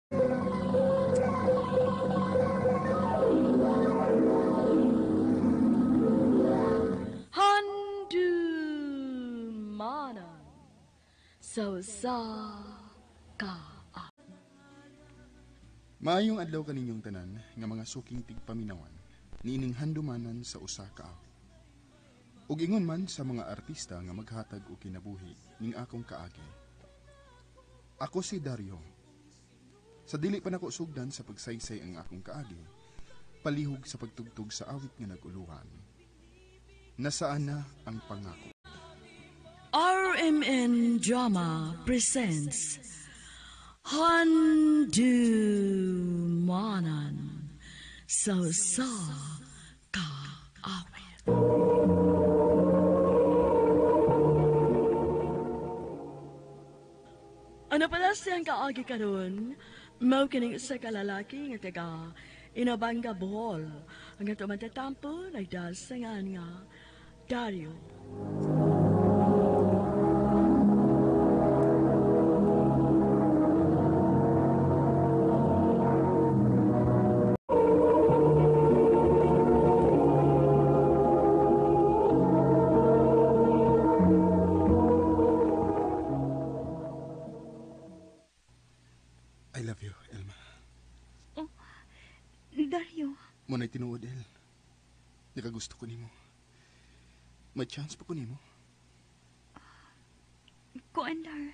Handumanan sa usa ka Maayong adlaw kaninyong tanan nga mga suking tigpaminawan niining handumanan sa usa ka awit. Ug ingon man sa mga artista nga maghatag og kinabuhi ning akong kaagi. Ako si Dario. Sa dili pa nako sugdan sa pagsaysay ang akong kaagi, palihog sa pagtugtog sa awit nga naguluhan. Nasaan na ang pangako? RMN Drama presents Handumanan sa usa ka awit. Ano pala siyang kaagi karon? Mao kining usa ka lalaki nga taga Inabanga, Bohol. Ang ato matatampo nagdasangan nga Dario. I love you, Elma. Oh, Dario. Mo na'y tinuod, El. Nakagusto ko nimo. May chance pa ko nimo. Kuan, Dar.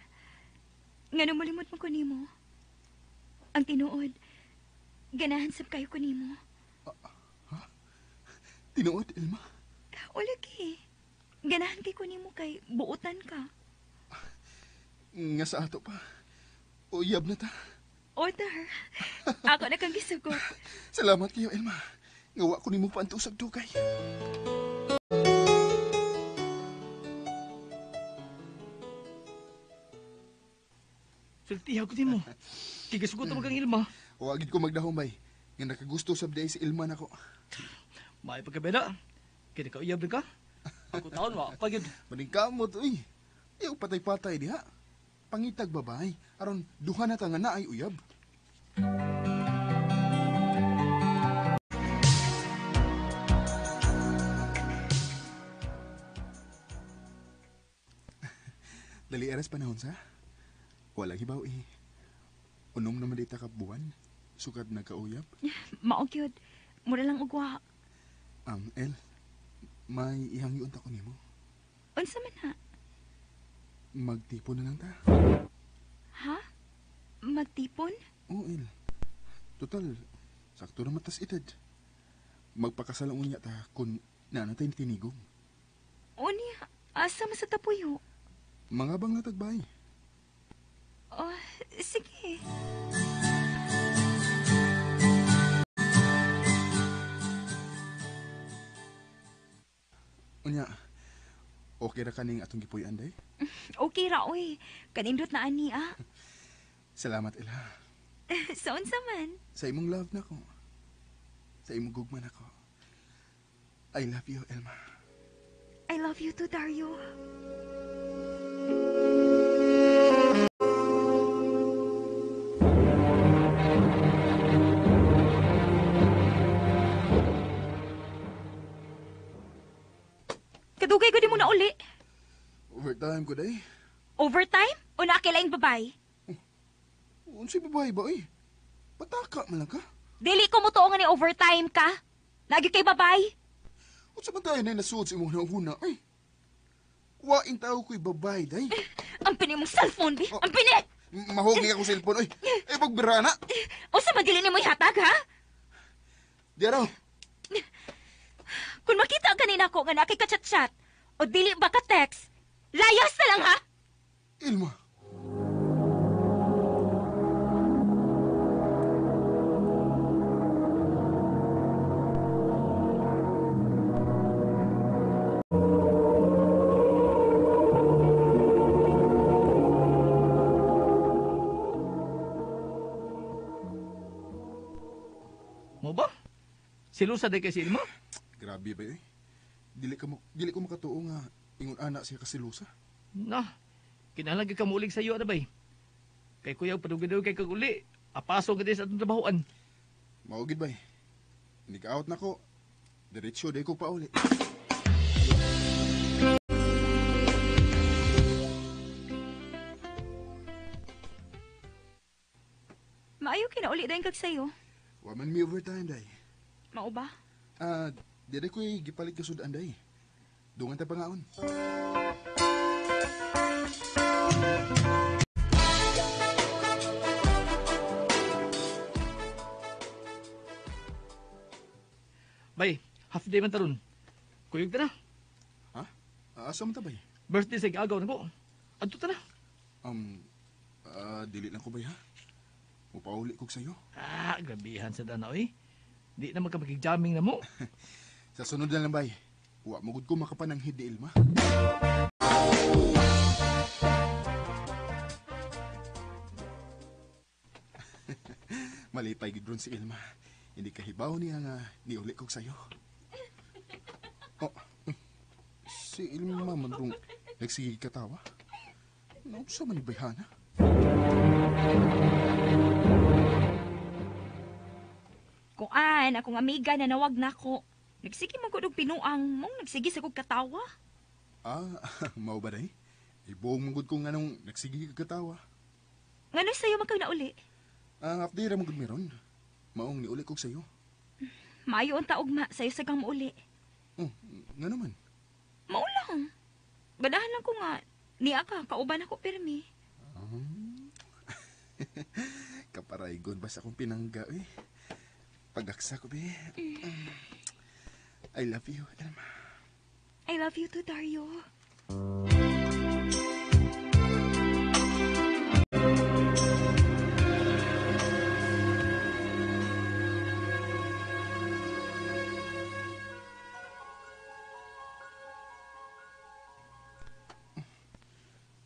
Nga malimot mo ko nimo. Ang tinuod, ganahan sab kayo ko nimo. Ha? Tinuod, Elma? O lagi. Ganahan kay ko nimo kay buotan ka. Nga sa ato pa. Uyab na ta. Order. Ako na kang gisugot. Salamat kayo, Elma. Nga wa ko nimo paantusag dugay. Sultiha ko nimo. Kay gisugot mo kang Ilma. Wa gid ko magdahom bay. Nga nakagusto sab day si Elma nako. May pagkabeda. Kay nakauyab na ka. Ako taon wa pa gyud. Maningkamot uy. Ayaw patay-patay diha. Pangitag babay aron duha na ta nga naay uyab. Dali aras panahon sa. Walang hibaw eh. Unom naman dita ka buwan. Sukad nagkauyab. Mao gyud. Mura lang og wa. El, may ihangyoon ta ko nimo. Unsa man na? Magtipon na lang ta. Ha? Magtipon? Oo, El. Total, sakto na matas itad. Magpakasal ang unya ta kung nanatay ni tinigong. Unya, asa man sa tapuyo? Mga bang natagbay? Oh, sige. Unya, okay ra kaning atong gipuy-an, day? Okay ra, oy. Kanindot na ani, ah. Salamat, Ella. Sa unsa man? Sa imong love nako. Sa imong gugma nako. I love you, Elma. I love you too, Dario. Kadugay ko di mo na uli. Overtime ko, day. Overtime? O nakilaing babay? Unsay babae ba, oy? Pataka man lang ka. Dili ko mo tuo nga ni overtime ka. Lagi kay babay. Unsa man tayo na nasuod sa imong huna, oy? Wain tao ko'y babay, day. Ang pini mong cellphone, bi. Oh. Ang pini! Mahugi ako cellphone, oy. Eh, pagbira na. Unsa man dili nimo ihatag, ha? Di araw. Kung makita kanina ko nga nakay ka-chat-chat o dili ba ka text, layas na lang, ha? Ilma. Mo ba? Silusa day kay si Ilma? Grabe ba eh. Dili ko makatuo nga ingon ana siya kasilusa. Na, kinahanglan gyud ka mulig sa iyo ana bay. Kay kuya padugay-dugay kay kag uli. Apaso ka din sa atong trabahoan. Mao gid bay. Nig-out na ko. Diretso day ko pauli. Maayo kinauli dayon kag sayo. Wa man mi overtime day. Mao ba? Ah, dire ko'y gipalit kasudan day. Dungan ta pangaon. Bay, half day man taron. Kuyog ta na. Ha? Asa man ta bay? Birthday sa agaw na ko. Adto ta na. Dili lang ko bay ha. Mupauli kog sayo. Ah, grabihan sa dana oy. Di na magka magig-jamming na mo. Sa sunod na lang bay. Wa mo gud ko makapananghid ni Ilma. Malipay gid ron si Ilma. Hindi kahibaw niya nga niuli kog sayo. Oh, si Ilma man rong nagsige katawa. Naunsa man ni bayhana? Kuan, akong amiga na nawag nako. Nagsige man gud og pinuang, mong nagsige sa kog katawa. Ah, mao ba day? Ibuong man gud ko nga nung nagsige katawa. Ngano sayo man kag nauli? Ah, half day ra man gud meron. Maong niuli kog sayo. Maayo ang taog ma, sayo sa kang mauli. Oh, nga naman. Mao lang. Ganahan lang ko nga. Niya ka, kauban ako pirmi. Kaparaygon ba sa akong pinangga eh. Pagaksa ko be. I love you, Elma. I love you too, Dario.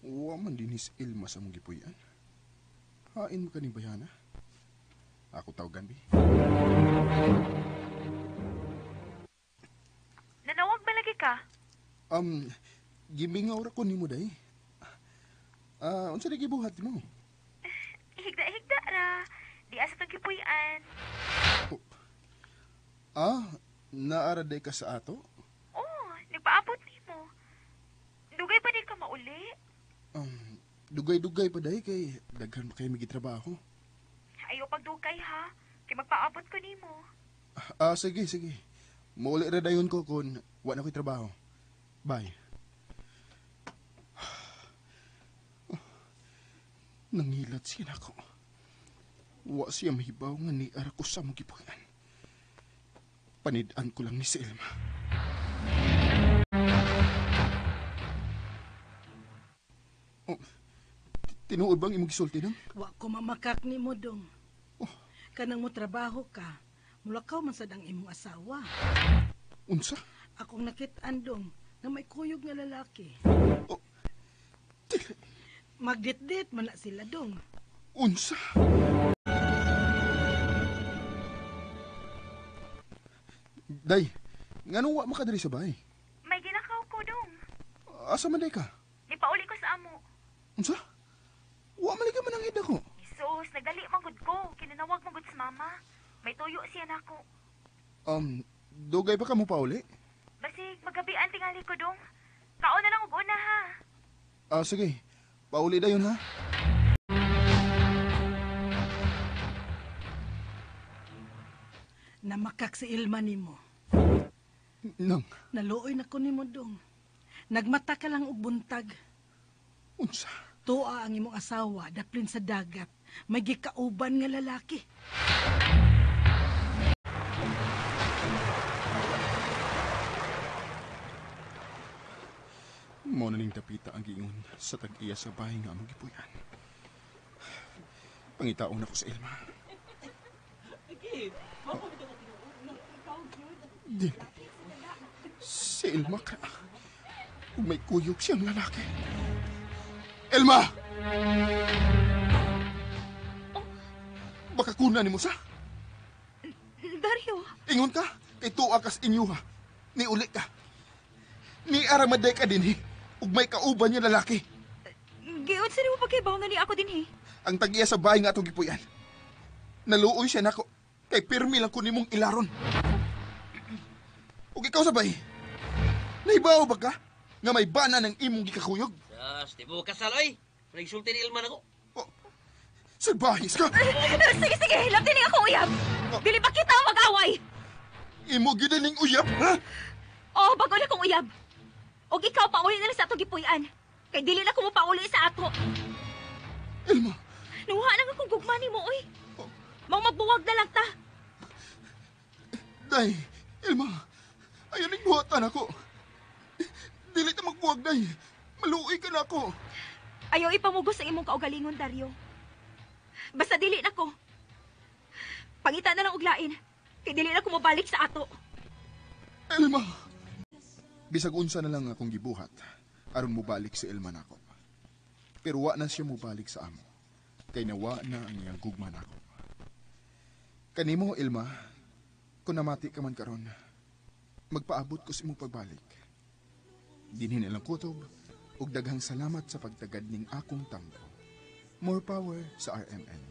Wa man din si Elma sa mong gipuy-an. Hain mo kaning bayana. Ako tawagan, bi. Nanawag ba lagi ka? Gimingaw ra ko nimo day. Unsa di gibuhat mo? Higda-higda ra. Di asa tong gipuy-an. Oh. Ah, naara day ka sa ato? Oh, nagpaabot nimo. Dugay pa di ka mauli. Dugay-dugay pa day kay daghan pa kay migitrabaho. Ayaw pagdugay ha. Kay magpaabot ko nimo. Ah, sige, sige. Mauli ra dayon ko kun wa na ko'y trabaho. Bye. Nangilat siya nako. Wa siya mahibaw nga niara ko sa mong gipuy-an. Panid-an ko lang ni si Elma. Oh, tinuod bang imong gisulti nang? Wa ko mamakak ni mo dong. Oh. Kanang mo trabaho ka, mulakaw man sad ang imong asawa. Unsa? Akong nakit-an dong na may kuyog nga lalaki. Oh. Dili. Magditdit man na sila dong. Unsa? Day, nganong wa makadiri sa bahay? May ginakaw ko dong. Asa man day ka? Nipauli ko sa amo. Unsa? Wa man ka mananghid ako. Sus, nagdali man gud ko. Kinanawag man gud sa mama. May tuyo siya nako. Dugay pa ka mo pauli? Basig magabian tingali ko dong. Kaon na lang og una ha. Ah, sige. Pauli dayon ha. Namakak si Ilma nimo. Nang, Naluoy na ko nimo dong. Nagmata ka lang og buntag. unsa? Tuwa ang imong asawa daplin sa dagat. May gikauban nga lalaki. Mao na ning dapita ang giingon sa tag-iya sa bahay nga among gipuy-an. Pangitaon ako sa Elma. Di. Si Elma ka. Ug may kuyog siyang lalaki. Elma! Baka kuna nimo sa? Dario! Ingon ka, kay tuwa kas inyo ha. Niuli ka. Ni aramaday ka dinhi. Ug may kauban niya lalaki. Giun sa nimo pagkibaw nga ni ako dinhi. Ang tag-iya sa bahay nga atong gipuy-an. Naluoy siya nako. Kay pirmi lang ko nimong ilaron. Ug ikaw sabay. Naibaw ba ka nga may bana ng imong gikakuyog? Sas, di mo kasal oy. Nagsulti ni Ilma nako. Oh, salbahis ka! Sige, sige, hilabti ning akong uyab. Dili pa kita mag-away. Imo gyud ning uyab, ha? Oo, bago na kong uyab. Og ikaw pauli na lang sa atong gipuy-an. Kay dili na ko mo pauli sa ato. Elma, Nuha lang akong gugma nimo, oy. Mao magbuwag na lang ta. Day, Elma, ayaw ning buhatan ako. Dili ta magbuwag, Day. Maluoy ka na ako. Ayaw ipamugos ang imong kaugalingon, Dario. Basta dili na ko. Pangita na lang og lain. Kay dili na ko mobalik sa ato. Elma! Bisag unsa na lang akong gibuhat, aron mobalik si Elma nako. Pero wa na siya mobalik sa amo. Kay nawa na ang iyang gugma nako. Kanimo, Elma, kung namati ka man karon, magpaabot ko sa imong pagbalik. Dinhin na lang kutob, ug daghang salamat sa pagtagad ning akong tampo. More power sa RMN.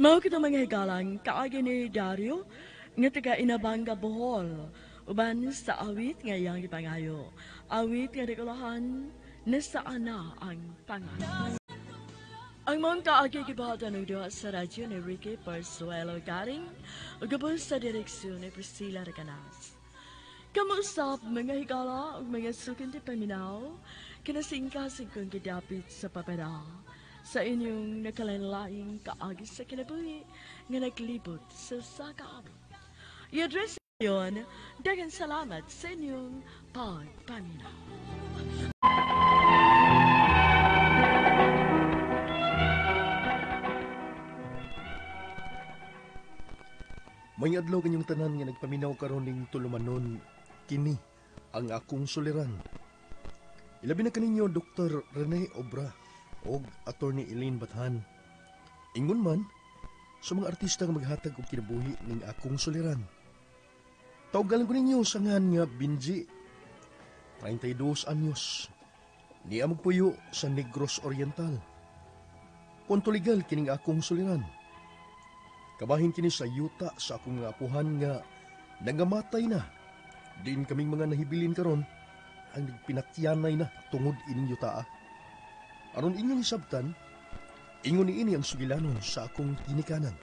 Mao kita mga higalang kaagi ni Dario nga taga Inabanga, Bohol, uban sa awit nga iyang gipangayo. Awit nga dekolahan na saan na ang pangalan. Ang mga kaagi gibahatan og duha sa radyo ni Ricky Parsuelo Garing ug gabos sa direksyon ni Priscilla Recanas. Kamusta mga higala ug mga sukin ti paminaw, kinasingkasing kong gidapit sa papera sa inyong nakalain-laing kaagi sa kinabuhi nga naglibot sa sakaabot. I-address yun, daghang salamat sa inyong pagpaminaw. May adlaw kanyong tanan nga nagpaminaw karon ning tulumanon, kini ang akong suliran. Ilabi na kaninyo Dr. Rene Obra og Attorney Elaine Bathan. Ingon man sa mga artista nga maghatag og kinabuhi ning akong suliran. Tawgalan ko ninyo sa ngan nga Benji, 32 anyos. Niya magpuyo sa Negros Oriental. Punto legal kining akong suliran. Kabahin kini sa yuta sa akong nga apuhan nga nangamatay na. Diin kaming mga nahibilin karon ang nagpinakyanay na tungod ining yuta. Aron inyong hisabtan, ingon niini ang sugilanon sa akong ginikanan.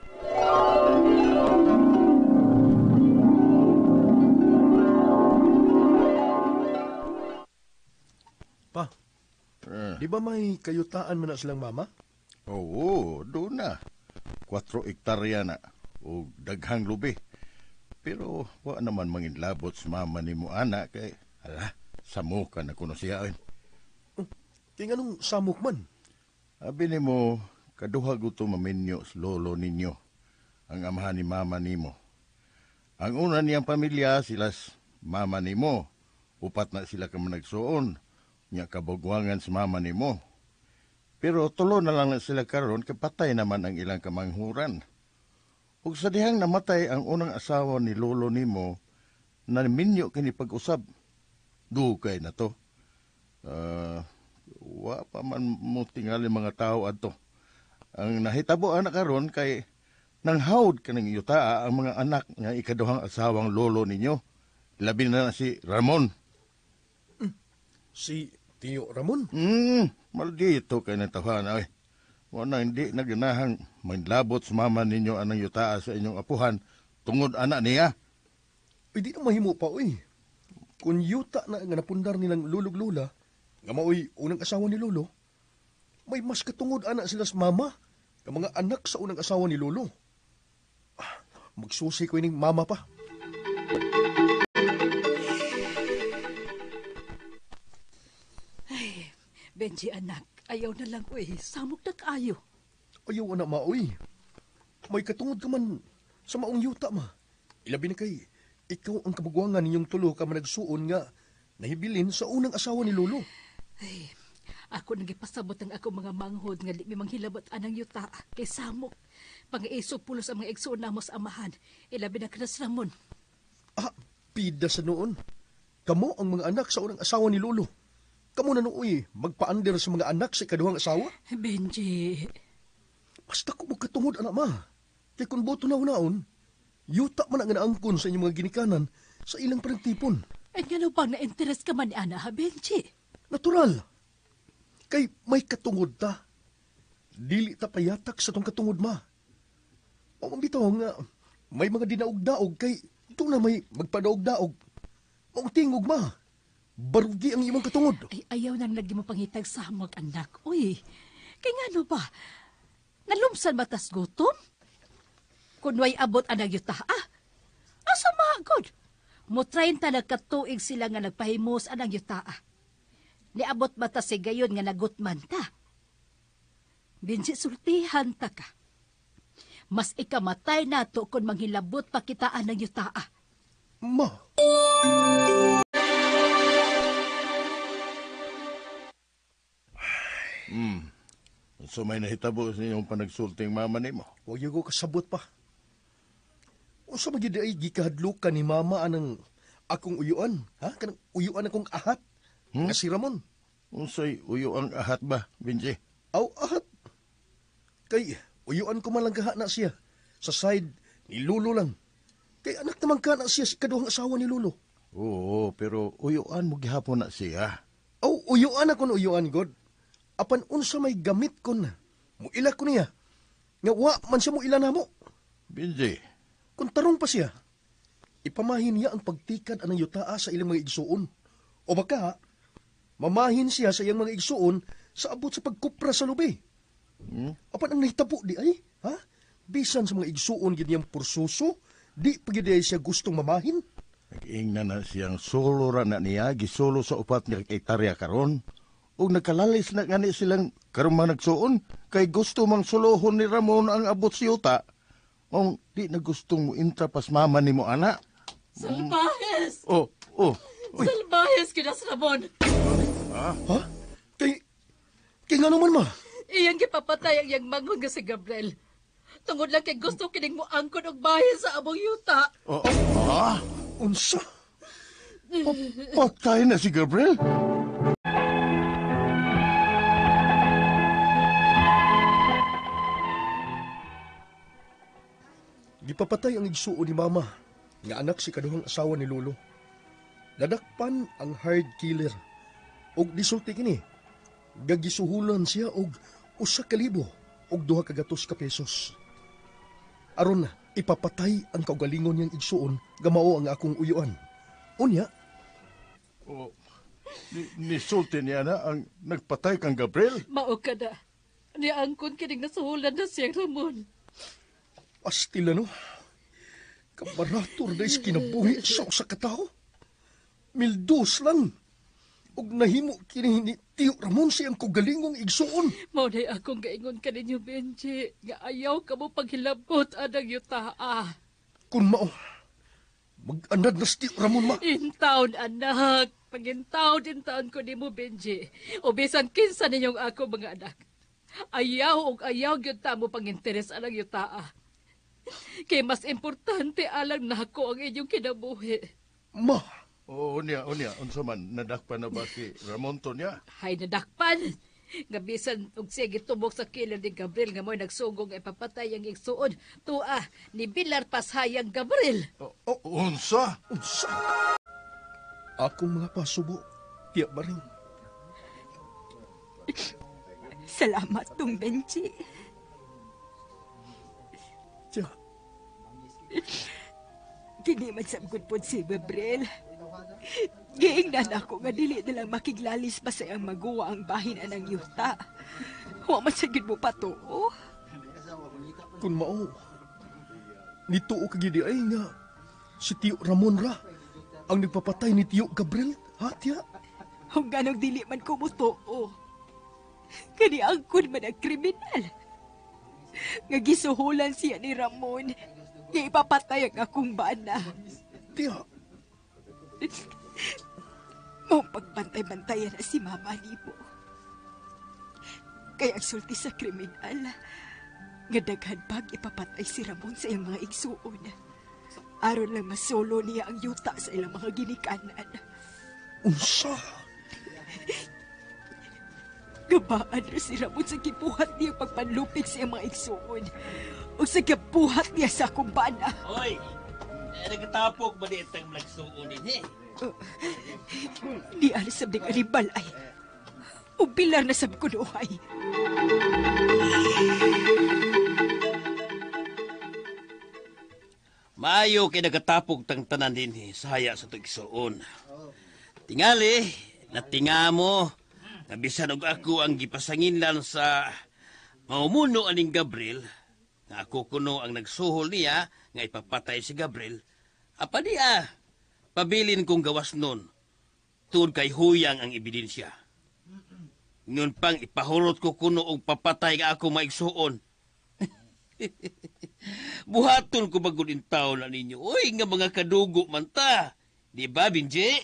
Pa, di ba may kayutaan man na silang mama? Oo, doon na. 4 hektarya na o daghang lubi. Pero wa naman manginlabot sa mama ni mo ana kay ala, samuka na kuno siya. Kaya nganong samok man? Abi nimo, kaduha guto maminyo sa lolo ninyo, ang amahan ni mama nimo. Ang una niyang pamilya sila mama nimo. Upat na sila ka managsuon, nya kabugwangan sa mama nimo. Pero tulo na lang na sila karon kay patay naman ang ilang kamanghuran. Ug sa dihang namatay ang unang asawa ni lolo nimo, naminyo kini pag-usab. Dugay na to. Wa pa man mo tingali mga tao adto. Ang nahitabo ana karon kay nanghawd kaning yutaa ang mga anak nga ikaduhang asawang lolo ninyo. Labi na si Ramon. Si Tio Ramon? Maldito kay natahan ay. Wala hindi naganahang manlabot sa mama ninyo anang yutaa sa inyong apuhan tungod anak niya. Uy, di na mahimo pa, uy. Kung yuta na nga napundar nilang lulog-lula, nga maoy unang asawa ni Lolo, may mas katungod anak sila sa mama, nga mga anak sa unang asawa ni Lolo. Magsusi ko ining mama pa. Ay, Benji anak, ayaw na lang, uy. Samok na kaayo. Ayaw anak ma, uy. May katungod ka man sa maong yuta, ma. Ilabi na kay, ikaw ang kabugwangan ninyong tulo ka managsuon nga nahibilin sa unang asawa ni Lolo. Ay, ako nagipasabot ang ako mga manghod nga di mi manghilabot anang yuta kay samok. Pang-iisog pulos ang mga igsoon namo sa amahan. Ilabi na kanas Ramon. Ah, pida sa noon. Kamo ang mga anak sa unang asawa ni Lolo. Kamo na nooy magpaander sa mga anak sa ikaduhang asawa? Benji. Basta ko magkatungod, anak ma. Kay kung boto na unaon, yuta man ang naangkon sa inyong mga ginikanan sa ilang panagtipon. Ay, nga bang na-interest ka man ni Ana, ha, Benji? Natural. Kay may katungod ta. Dili ta payatak sa tong katungod, ma. O bitaw nga, may mga dinaog-daog kay ito na may magpadaog-daog. Maong tingog, ma. Barugi ang imong katungod. Ay, ayaw nang lagi mo pangitag sa amog, anak. Uy, kay nga no ba? Nalumsan ba tas gutom? Kunway abot ang nagyuta, ah? Asa magod? Mo-30 na katuig sila nga nagpahimos ang nagyuta, ah. Niabot ba ta si gayon nga nagutman ta? Benji, sultihan ta ka. Mas ikamatay nato kung manghilabot pa kitaan ng yuta, ah. Ma! So may nahitabo sa inyong panagsulting mama nimo. Huwag yung ko kasabot pa. Unsa man gyud ay gikahadlukan ni mama anang akong uyuan, ha? Kanang uyuan akong ahat. Nga si Ramon. Unsay uyuang ahat ba, Benji? Aw, ahat. Kay uyuan ko man lang kaha na siya. Sa side ni Lolo lang. Kay anak naman ka na siya sa kaduhang asawa ni Lolo. Oo, pero uyuan mo gihapon na siya. Aw, uyuan ako na uyuan, God. Apan unsa may gamit kon, muila ko niya. Nga wa man siya muila namo. Benji. Kung tarong pa siya, ipamahin niya ang pagtikad anang yutaa sa ilang mga igsuon. O baka, mamahin siya sa iyang mga igsuon sa abot sa pagkupra sa lubi. Apan ang nahitabo di ay, ha? Bisan sa mga igsuon gid niyang pursuso, di pa gid ay siya gustong mamahin. Nag-ingna na siyang solo ra na niya, gisolo sa upat nga hektarya karon. Ug nagkalalis na gani silang karon mga nagsuon, kay gusto mang sulohon ni Ramon ang abot sa yuta. Ong di na gustong mo intra pas mama nimo ana. Salbahes! Oh, oh. Uy. Salbahes kinas Ramon! Ha? Ha? Kay nga naman ma? Iyang gipapatay ang iyang manghod nga si Gabriel. Tungod lang kay gusto kining mo angkon og bahin sa among yuta. Oh, ha? Unsa? Patay na si Gabriel? Gipapatay ang igsuon ni Mama, nga anak si kaduhang asawa ni Lolo. Nadakpan ang hired killer. Og disulti kini. Gagisuhulan siya og 1,000 og 200 ka pesos. Aron ipapatay ang kaugalingon niyang igsuon, gamao ang akong uyuan. Unya? Oh, nisulti niya na ang nagpatay kang Gabriel? Mao ka na. Niangkon kining nasuhulan na siyang Ramon. Pastila no. Kabarator na is kinabuhi sa usa ka tawo. 1,200 lang. Og nahimo kini ni Tio Ramon siyang kaugalingong igsuon. Mao nay akong gaingon kaninyo, Benji, nga ayaw ka mo paghilabot anang yutaa. Kun mao, mag-anad na si Tio Ramon ma. Intaon, anak. Pagintaon, intaon ko nimo, Benji. O bisan kinsa ninyong ako mga anak. Ayaw og ayaw gyud ta mo panginteres anang yutaa. Kay mas importante alang nako ang inyong kinabuhi. Ma! Oo, niya, o niya. Unsa man, nadakpan na ba si Ramon to niya? Hay, nadakpan. Nga bisan og siya gitubok sa killer ni Gabriel nga mo'y nagsugong ipapatay ang igsuon. Tua, ni Bilar Pashayang Gabriel. Oh, unsa? Unsa? Akong mga pasubo, tiya ba rin? Salamat, Tung Benji. Tiya. Dili man samgod po si Gabriel. Giingnan ako nga dili na lang makiglalis pa sa iyang maguwa ang bahin anang yuta. Wa man sa gid mo patuo. Kung mao, nituo ka gid ay nga si Tio Ramon ra ang nagpapatay ni Tio Gabriel, ha tiya? Kung ganong dili man ko motuo. Kani angkon man ang kriminal. Nga gisuhulan siya ni Ramon nga ipapatay ang akong bana. Tiya. Maong pagbantay-bantayan na si mama nimo. Kaya ang sulti sa kriminal, Nga daghan pag ipapatay si Ramon sa iyang mga igsuon. Aron lang masolo niya ang yuta sa ilang mga ginikanan. Unsa? Gabaan ra si Ramon sa gibuhat niya pagpanlupig sa iyang mga igsuon. O sa gibuhat niya sa akong bana. Oy, nagtapok ba di itang nagsuon din eh? Di alis sab ding alibal ay. O bilar na sab kunuhay. Maayo kay nagatapok tang tanan din eh, sa haya sa tuigsuon. Tingali, natinga mo, nabisan og ako ang gipasanginlan sa maumuno aning Gabriel, nga ako kuno ang nagsuhol niya nga ipapatay si Gabriel. Apa niya, pabilin kong gawas nun, tuod kay huyang ang ebidensya. Nun pang ipahurot ko kuno og papatay nga ako maigsuon. Buhaton ko bagod in taon na ninyo. Uy, nga mga kadugo man ta. Di ba, Binji?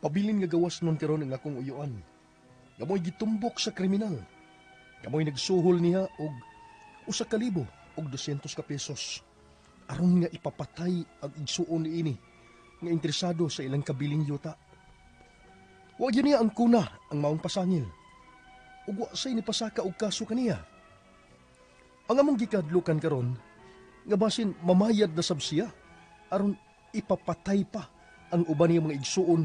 Pabilin nga gawas nun karon ang akong uyuan. Gamoy gitumbok sa kriminal. Gamoy nagsuhol niya og 1,200 ka pesos. Aron nga ipapatay ang igsuon niini nga interesado sa ilang kabiling yuta. Wa gyud niya ang kuna ang maong pasangil. Ug wa say nipasaka og kaso kaniya. Ang among gikadlukan karon nga basin mamayad na sab siya aron ipapatay pa ang uban niya mga igsuon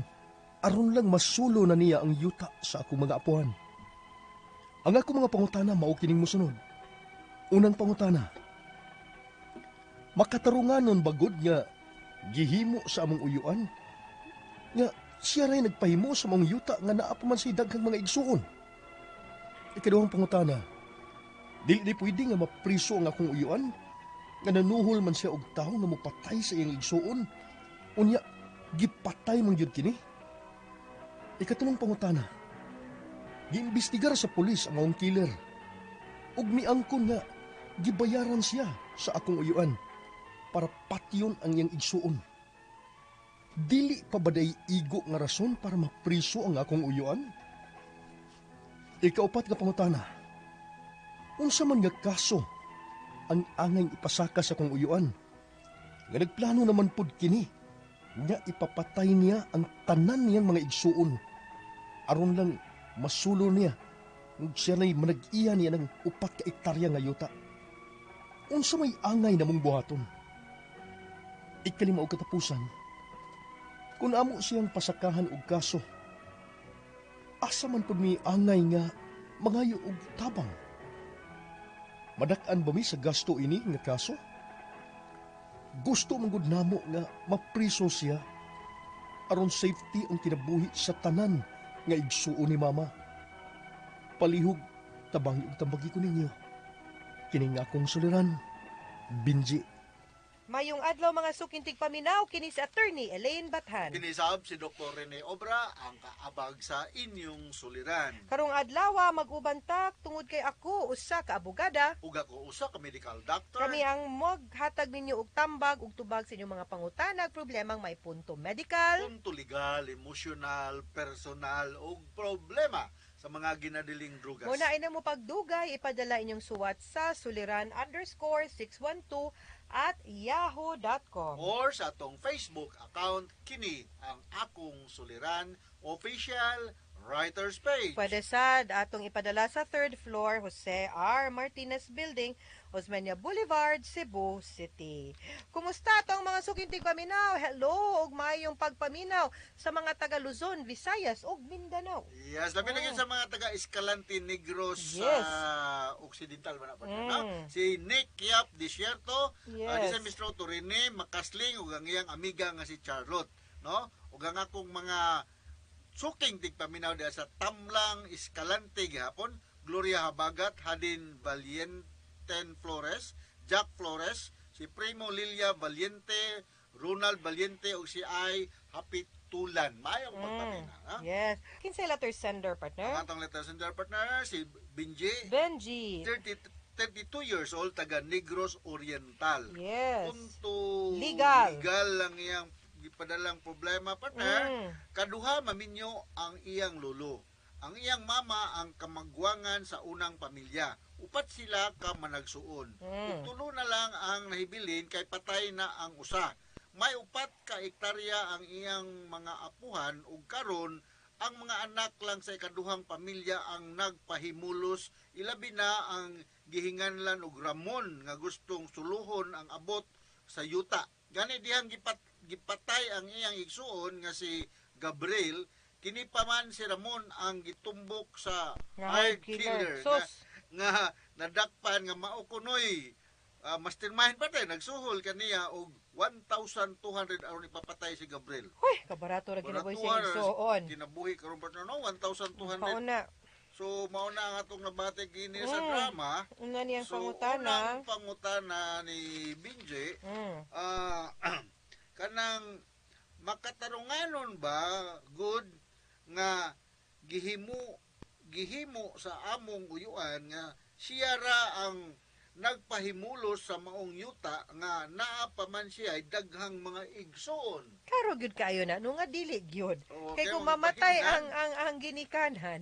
aron lang masulo na niya ang yuta sa akong mga apuhan. Ang akong mga pangutana mao kining mosunod. Unang pangutana, makatarunganon bagod nga gihimo sa among uyuan nga siya ray nagpahimo sa among yuta nga naa pa man say daghang mga igsuon. Ikaduhang pangutana, dili di pwede nga mapriso ang akong uyuan nga nanuhol man siya og tawo nga mopatay sa iyang igsuon, unya gipatay man gyud kini. Ikatulong pangutana, giimbestigar sa pulis ang maong killer ug miangkon nga gibayaran siya sa akong uyuan para patyon ang iyang igsuon. Dili pa ba day igo nga rason para mapriso ang akong uyuan? Ikaupat nga pangutana, unsa man nga kaso ang angay ipasaka sa akong uyuan? Nga nagplano naman pud kini nga ipapatay niya ang tanan niyang mga igsuon aron lang masulo niya ug siya na'y manag-iya niya ng 4 ka ektarya nga yuta. Unsa may angay namong buhaton? Ikalima og katapusan, kung amo siyang pasakahan og kaso, asa man pud mi angay nga mangayo og tabang? Madak-an ba mi sa gasto ini nga kaso? Gusto man gud namo nga mapriso siya aron safety ang kinabuhi sa tanan nga igsuon ni mama. Palihog tabangi og tambagi ko ninyo. Kini nga akong suliran, Binji. Mayong adlaw mga sukintig paminaw kini si Attorney Elaine Bathan. Kinisab si Dr. Rene Obra ang kaabag sa inyong suliran. Karong adlaw mag-uban ta tungod kay ako usa ka abogada ug ako usa ka medical doctor. Kami ang maghatag ninyo og tambag ug tubag sa inyong mga pangutana ug problemang may punto medical, punto legal, emosyonal, personal ug problema sa mga ginadiling drugas. Muna ay namo pagdugay, ipadala inyong suwat sa suliran_612@yahoo.com or sa atong Facebook account kini ang akong suliran official writers page. Pwede sad atong ipadala sa 3rd floor Jose R. Martinez Building, Osmeña Boulevard, Cebu City. Kumusta atong mga sukintig paminaw? Hello ug maayong pagpaminaw sa mga taga Luzon, Visayas ug Mindanao. Yes, labi na gyud sa mga taga Escalante Negros sa Yes. Occidental man na pa no? Si Nick Yap Desierto, Yes. di sa Mr. Torine Makasling ug ang iyang amiga nga si Charlotte, no? Ug ang akong mga suking tigpaminaw diha sa Tamlang Escalante gihapon, Gloria Habagat, Hadin Valienten Flores, Jack Flores, si Primo Lilia Valiente, Ronald Valiente ug si Ay Happy Tulan. Maayong pagpaminaw, ha? Yes. Kinsay letter sender partner? Ang atong letter sender partner si Benji. Benji. 33 32 years old, taga Negros Oriental. Yes. Punto Legal. Legal lang iyang gipadalang problema, partner. Kaduha maminyo ang iyang lolo. Ang iyang mama ang kamagwangan sa unang pamilya. Upat sila ka managsuon. Ug tulo na lang ang nahibilin kay patay na ang usa. May 4 ka ektarya ang iyang mga apuhan ug karon ang mga anak lang sa ikaduhang pamilya ang nagpahimulos, ilabi na ang gihinganlan og Ramon nga gustong suluhon ang abot sa yuta. Gani dihang gipatay ang iyang igsuon nga si Gabriel, kini pa man si Ramon ang gitumbok sa nga hired hired killer. killer Sus. nga nadakpan nga mao kunoy mastermind pa tayo, nagsuhol kaniya og 1,200 aron ipapatay si Gabriel. Huy, kabarato ra kinabuhi sa Baratuhan ra igsuon. Kinabuhi karon partner, no, 1,200. Kauna. So mao na ang atong nabati kini sa drama. Una niyang So pangutana. unang pangutana ni Binje, kanang makatarunganon ba good nga gihimo gihimo sa among uyuan nga siya ra ang nagpahimulos sa maong yuta nga naa pa man siya ay daghang mga igsoon? Karo gyud kaayo na no nga dili gyud. Oo, kay kaya kung mga mamatay pahingan. ang ginikanan,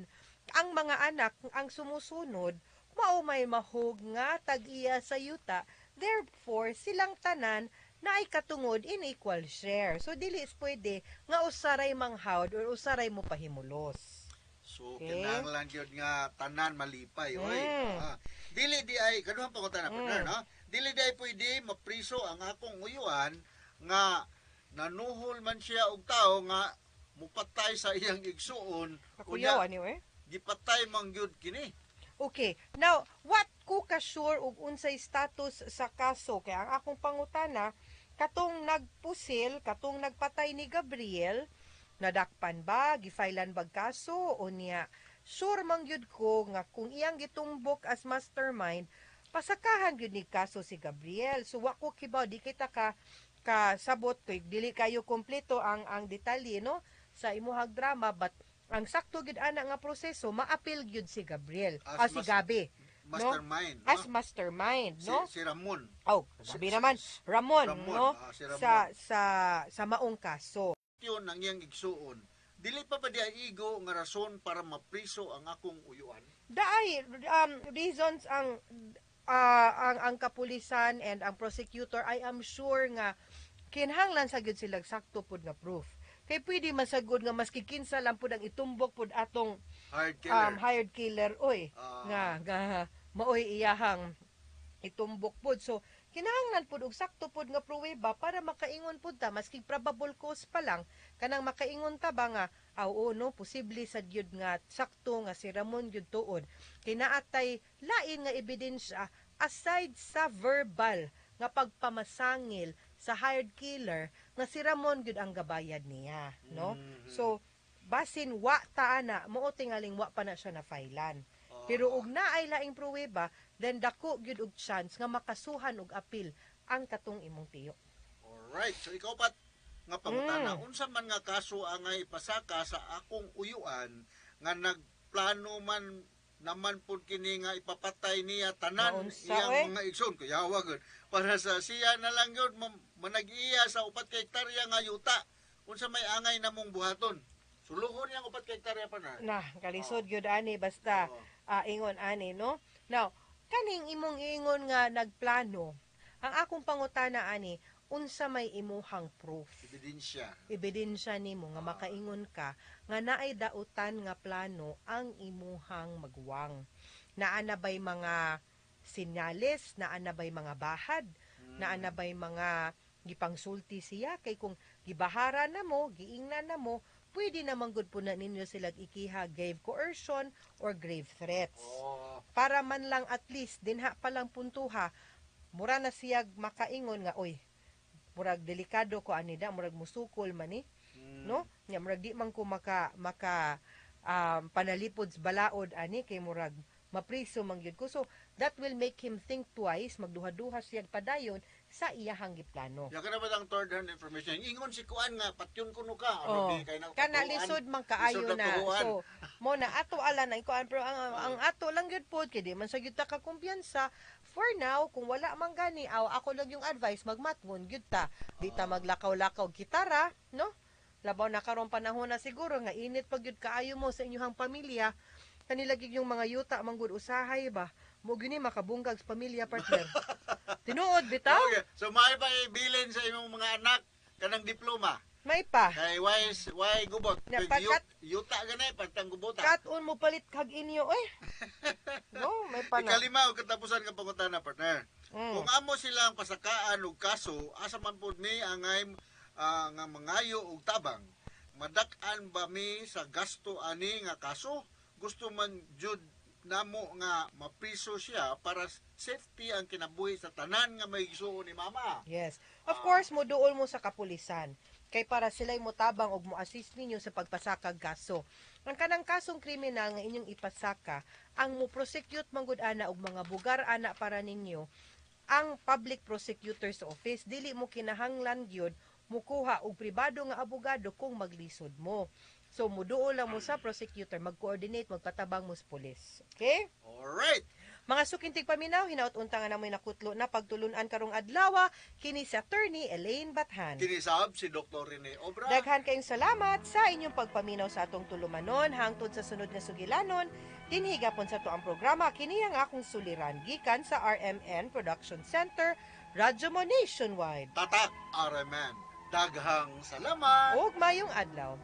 ang mga anak ang sumusunod mao may mahog nga tag-iya sa yuta. Therefore, silang tanan na ay katungod in equal share. So dili is pwede nga usaray manghawd or usaray mo pahimulos. So kinahanglan gyud nga tanan malipay, oy. Ah, dili di ay kaduhang pangutana, partner, no? Dili di ay pwede mapriso ang akong uyuan nga nanuhol man siya og tao nga mupatay sa iyang igsuon? Kakuyaw ani eh. Gipatay man gyud kini. Okay. Now, what ko ka sure og unsay status sa kaso? Kay ang akong pangutana, katong nagpusil, katong nagpatay ni Gabriel, nadakpan ba, gifailan bag kaso o niya? Sure man gyud ko nga kung iyang gitumbok as mastermind, pasakahan gyud ni kaso si Gabriel. So wa ko kibaw, di kita ka kasabot kay dili kayo kompleto ang detalye, no, sa imuhag drama, but ang sakto gyud ana nga proseso, maapil gyud si Gabriel, As ah, si Gabi, no? Mastermind, no? As mastermind, no? Si Ramon. Oh, sabi naman Ramon, Ramon, no? ah, si Ramon. Sa maong kaso. Yun ang iyang igsuon. Dili pa ba di ay igo nga rason para mapriso ang akong uyuan? Daay reasons ang kapulisan and ang prosecutor. I am sure nga kinahanglan sa gyud sila sakto pud nga proof. Kay pwede man sagud nga maski kinsa lang pud ang itumbok pud atong hired killer. Hired killer oy, nga nga maoy iyahang itumbok pud. So kinahanglan pud og sakto pud nga pruweba para makaingon pud ta, maski probable cause pa lang, kanang makaingon ta ba nga aw oo, no, posible sad gyud nga sakto nga si Ramon gyud tuod, kay naatay lain nga ebidensya aside sa verbal nga pagpamasangil sa hired killer nga si Ramon gyud ang gabayad niya, no? So basin wa ta ana, mao tingaling wa pa na siya na filean. Pero og naay laing pruweba, then dako gyud og chance nga makasuhan og apil ang katong imong tiyo. Alright. So ikaw pat nga pangutana, unsa man nga kaso ang nga ipasaka sa akong uyuan nga nagplano man naman pud kini nga ipapatay niya tanan Naunsa, iyang eh? mga igsoon? Kuyawa gud para sa siya na lang gyud manag-iya sa 4 ka hektarya nga yuta. Unsa may angay namong buhaton? Suluhon niyang 4 ka hektarya pa na. Na, kalisod gyud ani basta ingon ani, no? Now, kaning imong ingon nga nagplano, ang akong pangutana ani, unsa may imuhang proof? Ebidensya. Ebidensya nimo nga makaingon ka nga naay dautan nga plano ang imuhang maguwang. Naa na ba'y mga sinyales, naa na ba'y mga bahad, naa na ba'y mga gipangsulti siya? Kay kung gibahara na mo, giingnan na mo, pwede naman gud po na ninyo sila ikiha grave coercion or grave threats. Para man lang at least dinha pa lang puntuha, mura na siya makaingon nga, "Oy, murag delikado ko ani da, murag musukol man ni," no? Nya murag di man ko maka maka panalipod sa balaod ani kay murag mapriso man gyud ko. So that will make him think twice, magduha-duha siya padayon sa iyahang giplano. Ya ka na ba ang third hand information? Ingon si Kuan nga patyon kuno ka. Ano Oh, di kay na kana katuoan. lisod man kaayo Lisod na. tuoan. So, mo na ato ala na ikuan, pero ang ato lang gyud pod kay di man sa gyud ta ka kumpiyansa. For now, kung wala man gani, aw, ako lang yung advice, magmatwon gyud ta. Di ta maglakaw-lakaw gitara, no? Labaw na karon panahon na siguro nga init pag gyud kaayo mo sa inyong pamilya. Kanila gyud yung mga yuta manggud usahay ba. Mo gyud ni makabungkag sa pamilya, partner. Tinuod bitaw? Okay. So may pa ibilin sa imong mga anak kanang diploma. May pa. Kay why gubot? Na, Pag yuta gani pagtang gubota. Kat-on mo palit kag inyo eh. No, may pa na. Ikalima og katapusan nga pangutana, partner. Kung amo silang pasakaan og kaso, asa man pud ni angay nga mangayo og tabang? Madak-an ba mi sa gasto ani nga kaso? Gusto man jud namo nga mapriso siya para safety ang kinabuhi sa tanan nga may gisuon ni mama. Yes. Of course, moduol mo sa kapulisan. Kay para sila'y motabang og mo-assist ninyo sa pagpasakag kaso. Ang kanang kasong kriminal nga inyong ipasaka, ang mo-prosecute manggod ana og mga bugar ana para ninyo, ang public prosecutor's office. Dili mo kinahanglan gyud mukuha og pribado nga abogado kung maglisod mo. So muduol lang mo sa prosecutor, mag-coordinate, magpatabang mo sa pulis. Okay? Alright. Mga suking tigpaminaw, hinaut unta nga namoy nakutlo na pagtulunan karong adlaw, kini si Attorney Elaine Bathan. Kinisab si Dr. Rene Obra. Daghan kayong salamat sa inyong pagpaminaw sa atong tulumanon hangtod sa sunod nga sugilanon. Dinhi gapon sa atoang programa, kini ang akong suliran gikan sa RMN Production Center, Radyo Mo Nationwide. Tatak RMN. Daghang salamat. Ug mayong adlaw.